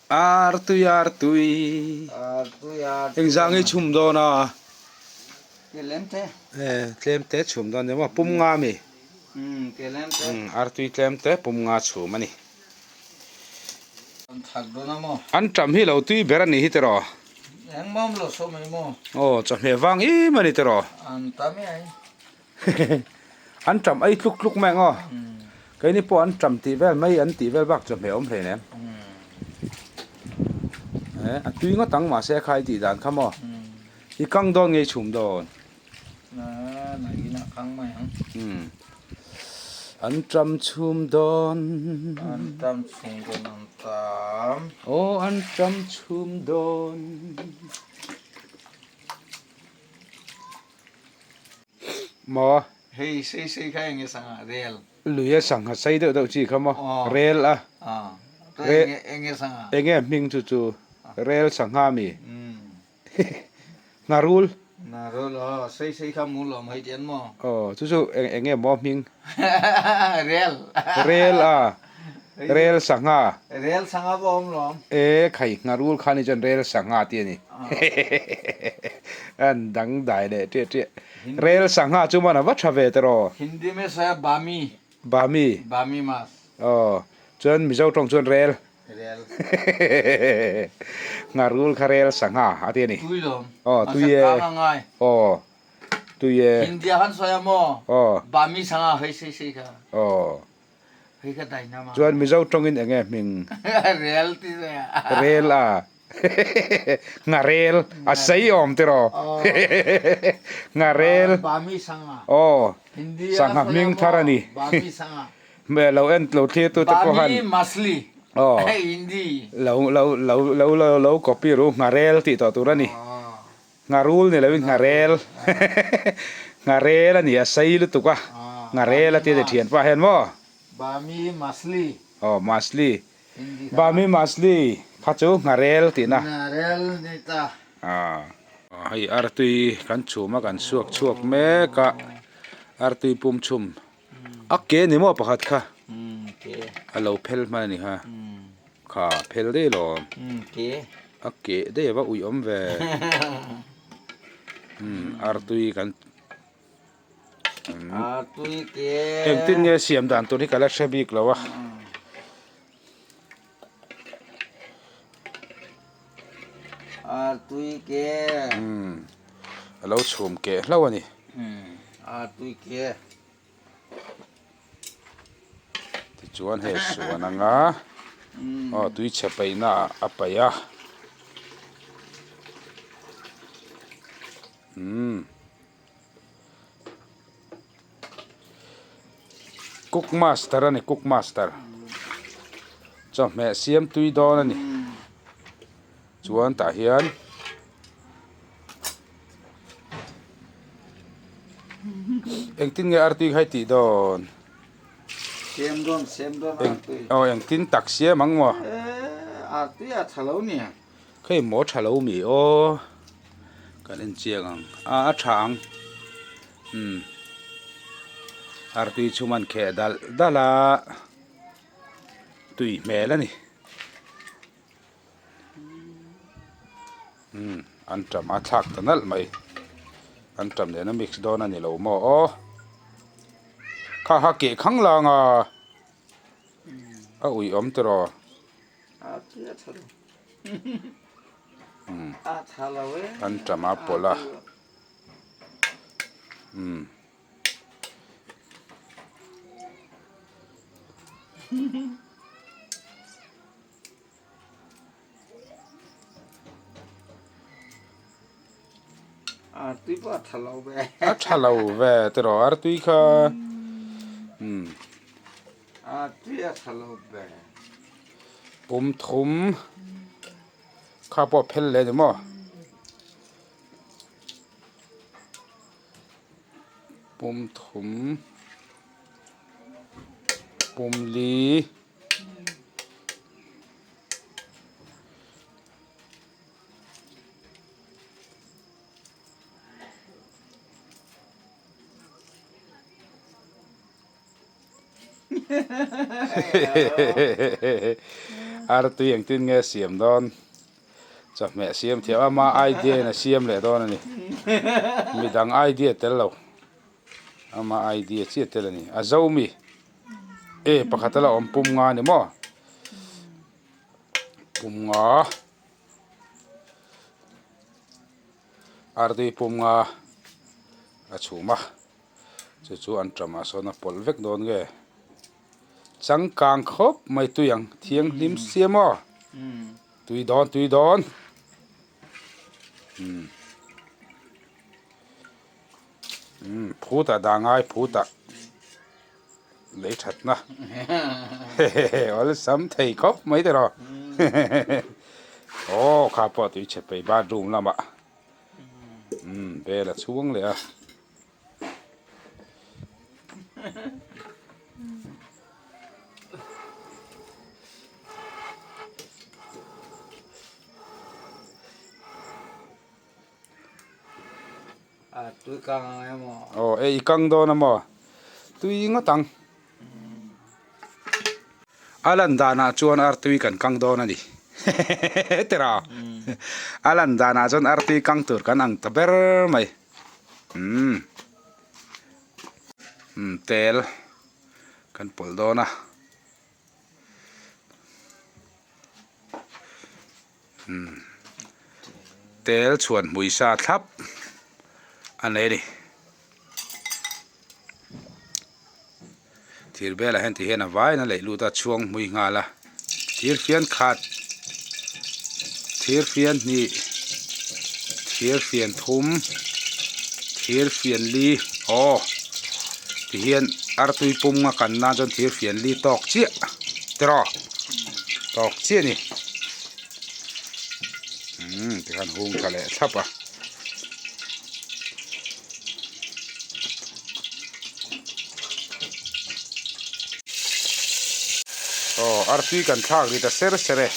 Artui artui. Artui artui. Engzah nge i chhum dawn a? Ke lem te. E tlem te chhum dawn nia maw pum nga mi? Umm ke lem te. Umm artui tlem te pum nga chhum a ni. An thak dawn a maw? An ṭam hi lo tui ber a nih hi tiraw? Engmah awm lo saw mai maw? Aw chawhmeh vang em a ni tiraw? An tam e ai. An ṭam ei tluk tluk mai ang aw. Keini pawh an ṭam tih vel mai an tih vel bak chu hmeh awm hleinem. Eh a tui ngawt ang mahse a khai tih dan kha maw. I kang dawn nge i chhum dawn? An ṭam chhum dawn. An ṭam chhum dawn an ṭam. Aw an ṭam chhum dawn. Maw? Hei sei sei kha enge sangha rel. Lui a sangha sei deuh deuh chi kha maw? Rel a. Enge sangha? Enge hming chu chu rel sangha mi? Ngharul. Ngharul aw sei sei kha mu lawm hei tian maw? Aw chu chu enge maw hming? Rel. Rel a. Rel sangha. Rel sangha pawh awm lawm. E khai ngharul kha ni chuan rel sangha tih a ni. An dangdai leh ṭiah ṭiah. Rel sangha chu man a va ṭha ve tiraw? Hindi me saya Bami. Bami. Bami mas. Aw chuan Mizo ṭawng chuan rel. Rel. Ngharul kha rel sangha a ti a ni. Tui lawm. Aw tui e. Kang a ngai. Aw tui e. Hindi a kan sawi a maw? Aw. Bami sangha hei sei sei kha. Aw. Chuan Mizo tawngin eng nge hming? Rel ti se a. Rel a. Ngharel a sei awm tiraw? Ngharel. Bami sangha. Aw. Sangha hming thar a ni. Bami sangha. Lo en lo thlir tu te pawh han. Bami masli. Aw. Hindi. Lo lo lo lo lo lo copy ru ngharel tih tawh tur a ni. Ngharul ni loin ngharel ngharel a ni a sei lutuk a ngharel a ti a ni thian pah hian maw. Bami Masli. Aw Masli Bami Masli kha chu ngharel tihna. Ngharel ni ta. Aw hei artui kan chhum a kan suak chhuak mek a artui pum chhum a ke ni maw pakhat kha a lo phel hman a ni kha. Kha phel daih alawm. A keh daih a va uih awm ve. Umm artui kan Artui ke. Engtin nge siam dan tur hi ka la hre bik lo a. Artui ke. Umm a lo chhum keh hlauh a ni. Umm artui ke. Tichuan hei suan anga aw tui chhe paihna ah a paih a umm cook master a ni cook master chawhmeh siam tui dawn a ni chuan tah hian. Engtin nge artui kha i tih dawn? Siam dawn, siam dawn artui. Aw engtin tak siam ang maw? Eh, artui a tha lo nia. Khei maw tha lo mi aw. Kan en chiang ang. A a tha ang. Umm. Artui chhum an kheh dalh dalh a. Tui hmel a ni. Umm an ṭam a thlak ta nalh mai an ṭam nena mix dawn a ni lo maw aw kha kha keh khang lang a a ui awm tiraw umm an ṭam a pawlh a umm. Artui pawh a tha lo ve. A tha lo ve tiraw artui kha umm. Artui a tha lo ve. Pum thum kha pawh a phel leh a ni maw. Pum thum pum li. Artui engtin nge siam dawn? Chawhmeh siam thiam ama idea in a siam leh dawn a ni. Midang idea tel lo. Ama idea chiah tel a ni. A zo mi? E pakhat a la awm pum nga a ni maw? Pum nga. Artui pum nga a chhum a. Chu chu an ṭamah sawn a pawlh vek dawn nge? Changkang khawp mai tui ang thianghlim sia maw tui dawn tui dawn umm umm phutah dah ngai phutah lei thatna hehehe awlsam thei khawp mai te rawh hehehe aw kha pawh tui chhe phei bathroom lamah umm bel a chhung leh a. Aw e i kang dawn a maw tui ngawt ang a lan danah chuan artui kan kang dawn a ni tira a lan danah chuan artui kang tur kan ang ta ber mai. Umm umm tel kan pawlh dawn a umm tel chhuan hmui sa thlap a nei a ni thir belah hian tihian a vaiin a leih lut a chhuang hmui nghal a thir fian khat thir fian hnih thir fian thum thir fian li aw tihian artui pum a kan nan chuan thir fian li tawk chiah tiraw tawk chiah a ni umm tikhan hung tha leh thlap a. Aw artui kan thlak ri ta ser ser e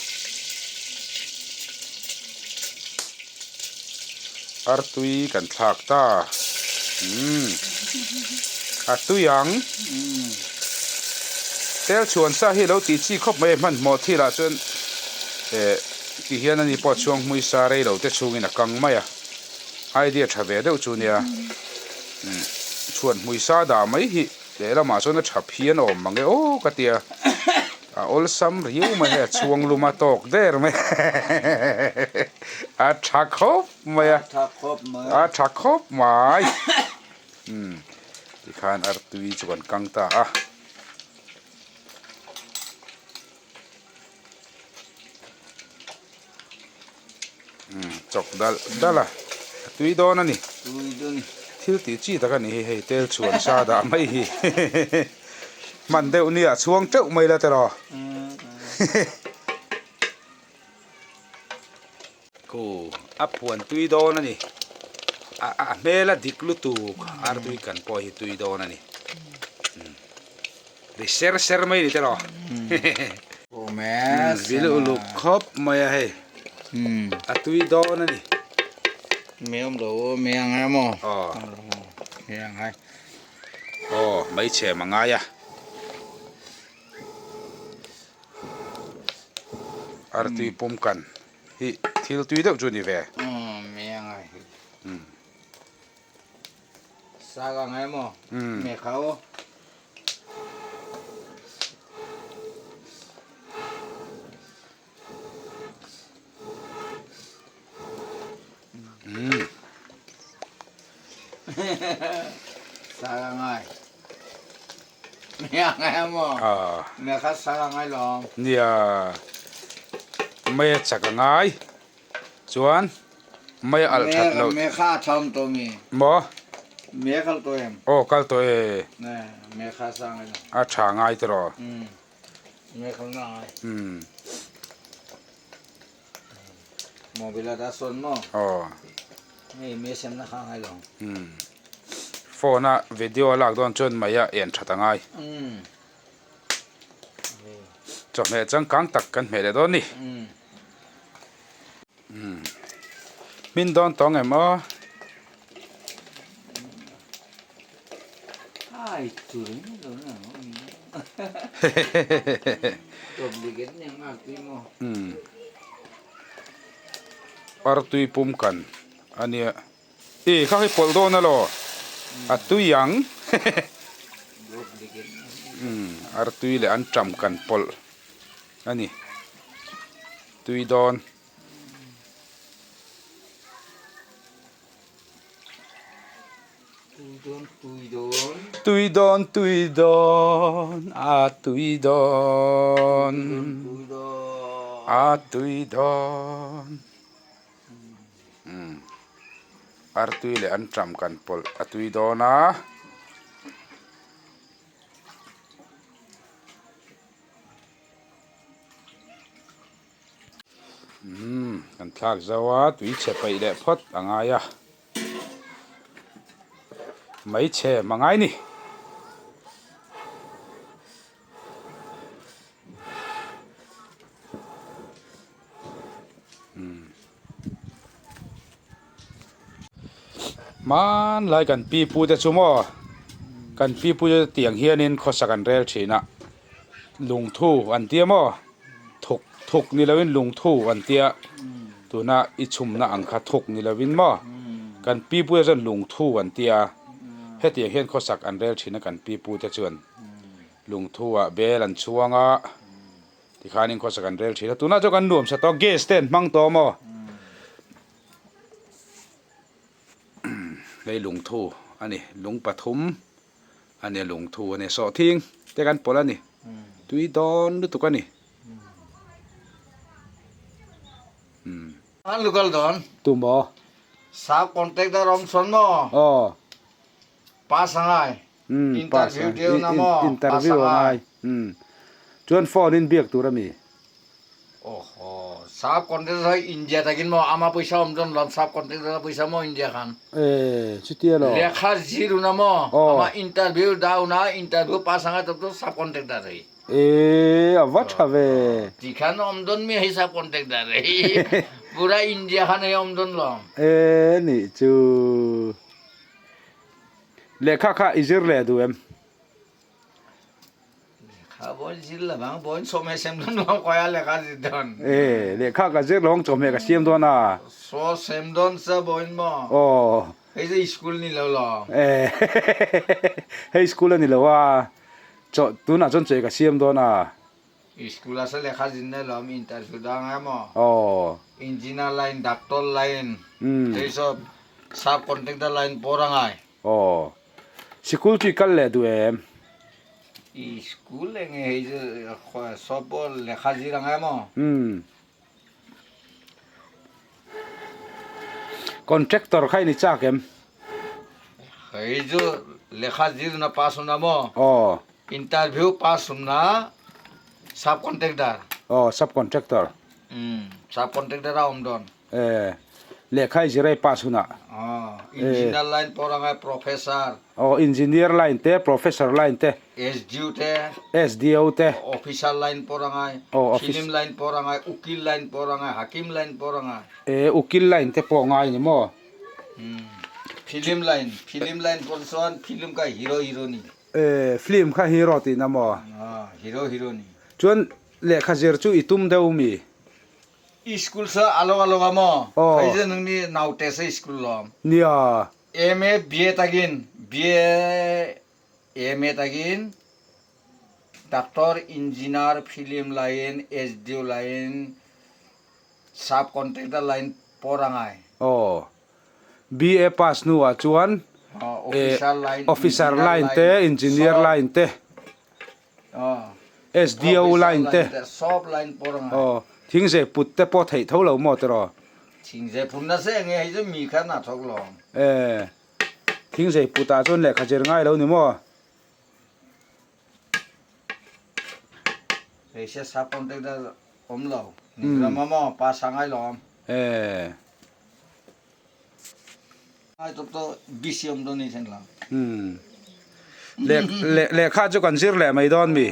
artui kan thlak ta umm a tui ang tel chhuan sa hi lo tih chi khawp mai a hmanhmawh thil ah chuan eh ti hian ani pawh chhuang hmui sa rei lo te chhungin a kang mai a. Idea tha ve deuh chu nia chhuan hmui sa dah mai hi lehlamah chuan a tha phian awm mang e aw ka tia a awlsam riau mai hei a chhuang lum a tawk der mai a tha khawp mai a a tha khawp mai tikhan artui chu kan kang ta a. Chawk dalh dalh a a tui dawn a ni thil tih chi tak a ni hi hei tel chhuan sa dah mai hi hman deuh nia chhuang teuh mai la tiraw khu a phuan tui dawn a ni a hmel a dik lutuk artui kan pawh hi tui dawn a ni. Ri ser ser mai ni tiraw vil uluk khawp mai a hei a tui dawn a ni mi awm lo mi ang em aw mi ang hai aw mai chhem a ngai a artui pum kan hi thil tui deuh chu ni ve mi ang ai Sa ka ngai maw? Me kha aw. Sa ka ngai. Me a ngai maw? Me kha sa ka ngai lawm. Nia. Me chak a ngai. Chuan mai a alh that loh. Me kha a tham tawh mi. Maw? Me kal tawh em? Aw kal tawh e. Ne, me kha sa ngai lo. A tha ngai tiraw? Um. Me kal na ngai. Um. Mobile a ta sawn maw? Aw. Hei me sem na kha ngai lo. Um. Phone a video a lak dawn chuan mai a en that a ngai. Um. Chawhmeh changkang tak kan hmeh leh dawn ni. Hmin dawn tawng em aw. Duplicate ni ang artui maw? Umm artui pum kan ania e kha hi pawlh dawn alaw a tui ang umm artui leh an ṭam kan pawlh ani tui dawn. Tui dawn tui dawn a tui dawn a tui dawn umm artui leh an ṭam kan pawlh a tui dawn a. Umm kan thlak zo a tui chhe paih leh phawt a ngai a hmeichhe a ngai ni. Umm hmanlai kan pi pu te chu maw kan pi pu te tiang hianin khawsak an rel thin a lungthu an tia maw thuk thuk ni lovin lungthu an tia tuna i chhumna ang kha thuk ni lovin maw kan pi pu te chuan lungthu an tia hetiang hian khawsak an rel thin a kan pi pu te chuan lungthu ah bel an chhuang a. Tikhanin khawsak an rel thin a, tunah chuan kan nuam sa tawh a, gas te an hmang tawh maw? Hei lungthu a ni, lung pathum a ni a, lungthu a ni, sawhthing te kan pawlh a ni, tui dawn lutuk a ni. An lukal dawn. Tu maw? Sap contractor awm sawn maw? Aw. Pass a ngai. Interview deuh na maw? Interview a ngai. Chuan phone in biak tur a mi? Awhaw, sap contractor hi India takin maw ama pawisa awm dawn lawm sap contractor pawisa maw India khan. E, chutia lo. Lehkha zir una maw? Ama interview dah una interview pass a ngai tawp chu sap contractor hi. E, a va tha ve. Ti khan awm dawn mi hei sap contractor hi. Pura India khan hei awm dawn lawm. E, nih chu. Lehkha kha i zir leh duh em? Lehkha bawn zir lo vang, bawn chawhmeh sem dawn lo kawia lehkha zir dawn. E, lehkha ka zir lo ang chawhmeh ka siam dawn a. Saw sem dawn sa bawn maw? Aw. Hei chu school ni lo lo. E, hei school a ni lo a, chaw tunah chuan chawhmeh ka siam dawn a. School a sa lehkha zir na lawm interview dang a maw? Aw. Engineer line, doctor line, hei saw sub contractor line pawh a ngai. Aw. Sikul chu i kal leh duh em? I school eng nge hei chu saw pawh lehkha zir a ngai maw? Umm. Contractor kha i ni chak em? Hei chu lehkha zir na pass hun a maw? Aw. Interview pass hun na sub contractor. Aw sub contractor. Umm sub contractor a awm dawn. E lehkha i zir a i pass hunah. Aw engineer line pawh a ngai professor. Aw engineer line te professor line te. SDO te. SDO te. Officer line pawh a ngai. Aw office. Film line pawh a ngai ukil line pawh a ngai hakim line pawh a ngai. E ukil line te pawh a ngai ni maw? Film line film line pawh chuan film kha hero hero ni. E film kha hero tihna maw? Aw hero hero ni. Chuan lehkha zir chu i tum deuh mi? I school sa alawk alawk a maw? Aw. Hei zan ni naute sa school lawm. Nia. MA BA takin BA MA takin doctor engineer film line SDO line Sub contractor line pawr a ngai. Aw. BA pass hnuah chuan Officer line, Officer line te, Engineer line te, SDO line te, Sub line pawr a ngai. Aw. Thingzei put te pawh theih tho lo maw tiraw? Thingzei phun nasa eng nge hei chu mi kha hna thawk lo. E. Thingzei put ah chuan lehkha zir ngai lo ni maw? Hei sub contractor awm lo Mizoram a maw pass a ngai lo awm. E. Ngai tawp tawh busy awm dawn ni then lo. Umm. Leh leh lehkha chu kan zir leh mai dawn mi?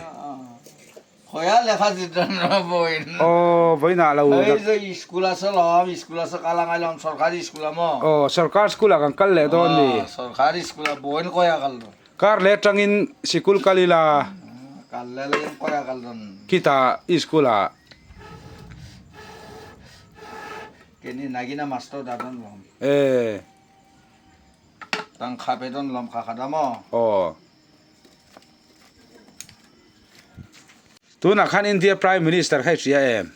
Khawiah lehkha zir dawn lo vawiin. Aw vawiinah lo. Hei chu school a saw lo awm school a saw kal a ngai lo awm sorkari school a maw? Aw sorkar school ah kan kal leh dawn mi? Sorkari school ah vawiin khawiah kal dawn. Kar leh atangin sikul kal ila. Kal le le in kawia kal don. Khita school ah. Keni nagina master da don lom. E. Tang kha pe don lom kha kha da mo. Aw. Tunah khan India Prime Minister kha i hria em?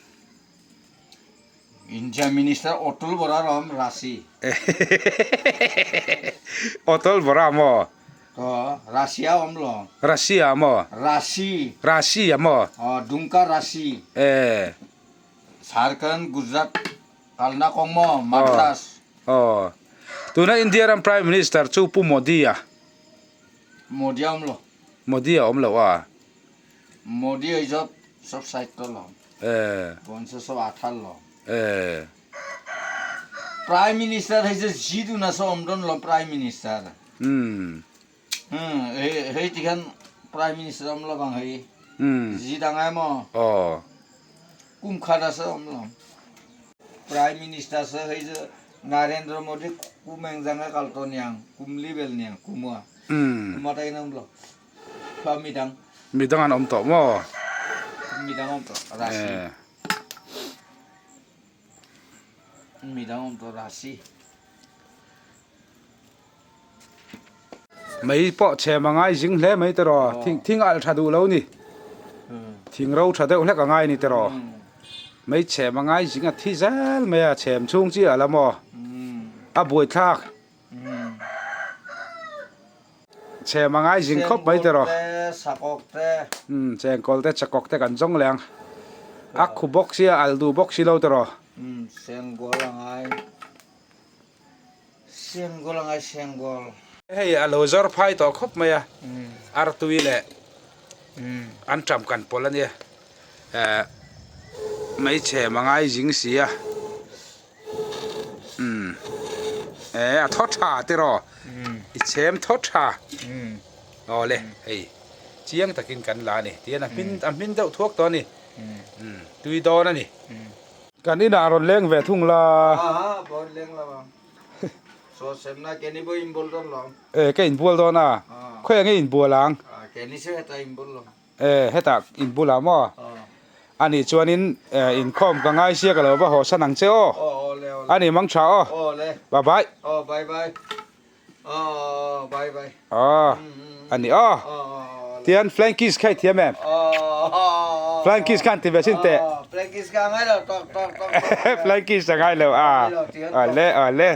India Minister Atul Bora rom Rasi. Atul Bora maw? Aw, Russia awm lo. Russia maw? Rasi. Russia maw? Aw, Dumka Rasi. Eh. Jharkhand, Gujarat kalna kawng maw? Madras. Aw. Tuna India ram Prime Minister chu Pu Modi a. Modi a awm lo. Modi a awm lo a. Modi ei zawt sawp side tawh lo. Eh. Bon se sawp a thal lo. Eh. Prime Minister hei se ji du na so om don lo Prime Minister. Hmm. Hmm, hei hei ti khan Prime Minister om lo bang hei. Hmm. Ji dang ai mo. Oh. Kum khat se om lo. Prime Minister se hei se Narendra Modi kumeng janga kal to niang, kum li bel niang kumwa. Hmm. Kuma ta in om lo. Khua midang. Midang an awm tawh maw? Midang awm tawh Rasi. Midang awm tawh Rasi. Mei pawh chhem a ngai zing hle mai tiraw. Thing thing alh tha duh lo ni. Thing ro tha deuh hlek a ngai ni tiraw. Mei chhem a ngai zing a thi zel mai a chhem chhung chi a la maw? A buaithlak. Chhem a ngai zing khawp mai tiraw. Umm chengkawl te chakawk te kan zawng leh ang. A khu bawk sia al duh bawk si lo tiraw. Umm sengkawl a ngai. Sengkawl a ngai sengkawl. Hei a lo zawr phai tawh khawp mai a. Artui leh an ṭam kan pawlh a nia. Eh mai chhem a ngai zing si a. Umm eh a thaw tha tiraw i chhem thaw tha aw le hei chiang takin kan la a ni tihian a hmin a hmin deuh thuak tawh a ni umm tui dawn a ni. Kan inah rawn leng ve thung la. Eh ka inbual dawn a khawiah nge inbual ang? Eh hetah in bulah maw? A nih chuanin eh inkhawm ka ngai sia ka lo va haw san ang che aw. A nih mang tha aw. Bye bye. Aw a ni aw. Tian flying kiss kha i thiam em? Flying kiss khan ti ve sin teh. Flying kiss a ngai lo a. Awle awle.